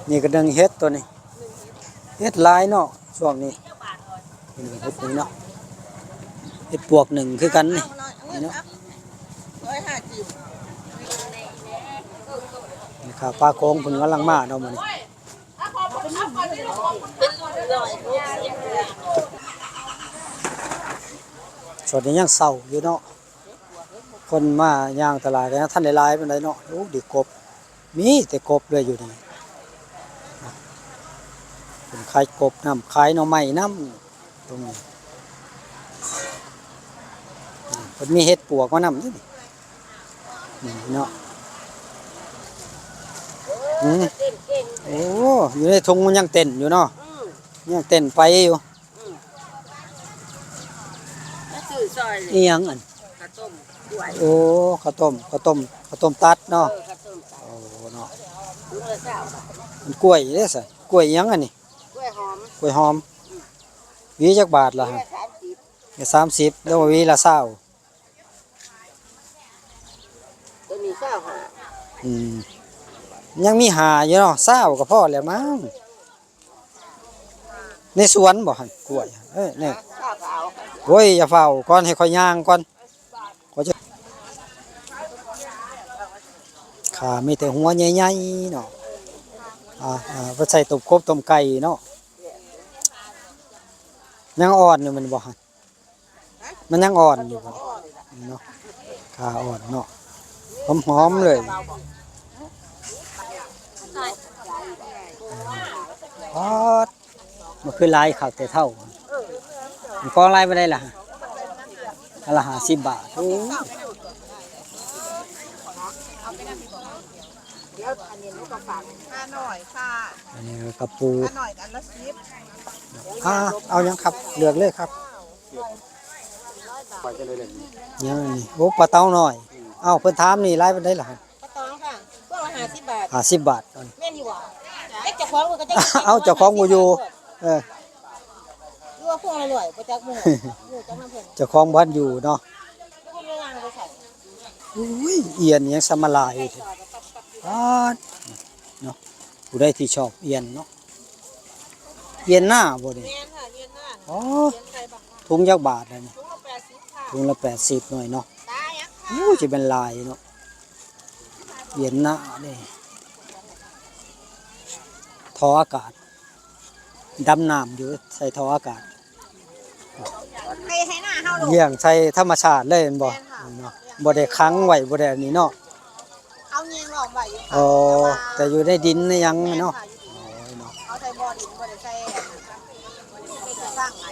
ນີ້ກໍໜຶ່ງເຫັດໂຕນີ້ ເຫັດຫຼາຍເນາະຊ່ວງນີ້. ເຫັດນີ້ເນາະ ເຫັດປວກໜຶ່ງຄືກັນນີ້ ນີ້ເນາະ. ນີ້ຂ້າປາໂຂງເພິ່ນກຳລັງມາເນາະມື້ນີ້. ຊ່ວງນີ້ຍັງເຊົ້າຢູ່ເນາະ ຄົນມາຍ່າງຕະຫຼາດກໍຍັງທັນໄດ້ຫຼາຍປານໃດເນາະ. ໂອ້ ດີກົບ ມີແຕ່ກົບເລີຍຢູ່ນີ້. ເພິ່ນຂາຍກົບນຳ ຂາຍໜໍ່ໄມ້ນຳ ຕົງນີ້. ເພິ່ນມີເຫັດປວກມານຳເດ້ນີ້ ນີ້ເນາະ. ອືມ ໂອ້ ຢູ່ໃນທຸງມັນຍັງເຕັ້ນຢູ່ເນາະ ອືມ ຍັງເຕັ້ນໄປຢູ່. ອືມ ມາຊື້ຊອຍນີ້ ອີ່ຫຍັງອັນ ເຂົ້າຕົ້ມກ້ວຍ. ໂອ້ ເຂົ້າຕົ້ມ ເຂົ້າຕົ້ມ ເຂົ້າຕົ້ມຕັດເນາະ. ເອີ ເຂົ້າຕົ້ມຕັດ ໂອ້ເນາະ ຖົງລະຊາວບາດ. ມັນກ້ວຍເດ້ຊະ ກ້ວຍອີ່ຫຍັງອັນນີ້? ກ້ວຍຫອມ ກ້ວຍຫອມ. ອືມ ຫວີຈັກບາດລະ? ຫວີລະສາມສິບ ແລ້ວຫວີລະຊາວ. ໂຕນີ້ຊາວຫ້າ. ອືມ ຍັງມີຫ້າຢູ່ເນາະ ຊາວກໍພໍແລ້ວມັງ. ໃນສວນບໍ່ຫັ້ນ ກ້ວຍ? ເອີ ນີ້ ໂອ້ຍ ຢ່າຟ້າວກ່ອນ ໃຫ້ຂ້ອຍຍ່າງກ່ອນ ຂ້າມີແຕ່ຫົວໃຫຍ່ໆເນາະ. ອ່າ ອ່າ ໄປໃສ່ຕົ້ມກົບຕົ້ມໄກ່ເນາະ. ຍັງອ່ອນຢູ່ແມ່ນບໍ່ຫັ້ນ? ມັນຍັງອ່ອນຢູ່ບໍ່ເນາະ? ຂາອ່ອນເນາະ ຫອມໆເລີຍ. ປາດ ມັນຄືຫຼາຍຄັກແຕ່ເຖົ້າ. ມັນກອງຫຼາຍປານໃດລະ? ອັນລະຫ້າສິບບາດ. ໂອ້ ດຽວອັນນີ້ໜູກໍຝາກ ຄ່ານ້ອຍ ຄ່າ ອັນນີ້ກະປູ ຄ່ານ້ອຍອັນລະສິບ. ອ່າ ເອົາຫຍັງຄັບ? ເລືອກເລີຍຄັບ. ຫຍັງອັນນີ້? ໂອ້ ປາເຕົານ້ອຍ. ເອົ້າ ເພິ່ນຖາມນີ້ຫຼາຍປານໃດລະ? ປາຕອງຄ່ະ ພວງລະຫ້າສິບບາດ. ຫ້າສິບບາດ. ແມ່ນຢູ່ບໍ່? ເຈົ້າຂອງເພິ່ນກໍຈະ ເອົ້າ ເຈົ້າຂອງບໍ່ຢູ່. ເອີ ຫຼືວ່າພວງລະຮ້ອຍ ບໍ່ຈັກ ບໍ່ຮູ້ ບໍ່ຈັກນຳເພິ່ນ. ເຈົ້າຂອງບໍ່ທັນຢູ່ເນາະ. ພວງລະລ້ານໄປໃສ? ໂອ້ຍ ອຽນຫຍັງສະມາຫຼາຍແທ້. ປາດ ເນາະ ຜູ້ໃດທີ່ຊອບອຽນເນາະ. ອຽນໜ້າບໍ່ນີ້? ແມ່ນຄ່ະ ອຽນໜ້າ. ອໍ ອຽນໄທບາງນາ. ຖົງຈັກບາດລະນີ້? ຖົງລະແປດສິບຄ່ະ. ຖົງລະແປດສິບໜ້ອຍເນາະ. ໂອ້ ຈະແມ່ນຫຼາຍເນາະ. ອຽນໜ້າເດ້ ທໍ່ອາກາດ ດຳນ້ຳຢູ່ ໃສ່ທໍ່ອາກາດ. ໄຮ່ ໄຮ່ນາເຮົາ ລ້ຽງໃສ່ທຳມະຊາດເລີຍແມ່ນບໍ່? ແມ່ນຄ່ະ. ເນາະ ບໍ່ໄດ້ຂັງໄວ້ ບໍ່ໄດ້ອັນນີ້ເນາະ. ເຮົາຍິງລ້ອມໄວ້ຢູ່ຄ່ະ. ອໍ ແຕ່ວ່າ ແຕ່ຢູ່ໃນດິນໃນຫຍັງເນາະ. ແມ່ນຄ່ະ ຢູ່ດິນ. ອໍ ເນາະ ເຮົາໃສ່ບໍ່ດິນ ບໍ່ໄດ້ໃສ່ອັນນັ້ນ ບໍ່ໄດ້ໃສ່ຟາງໄວ້.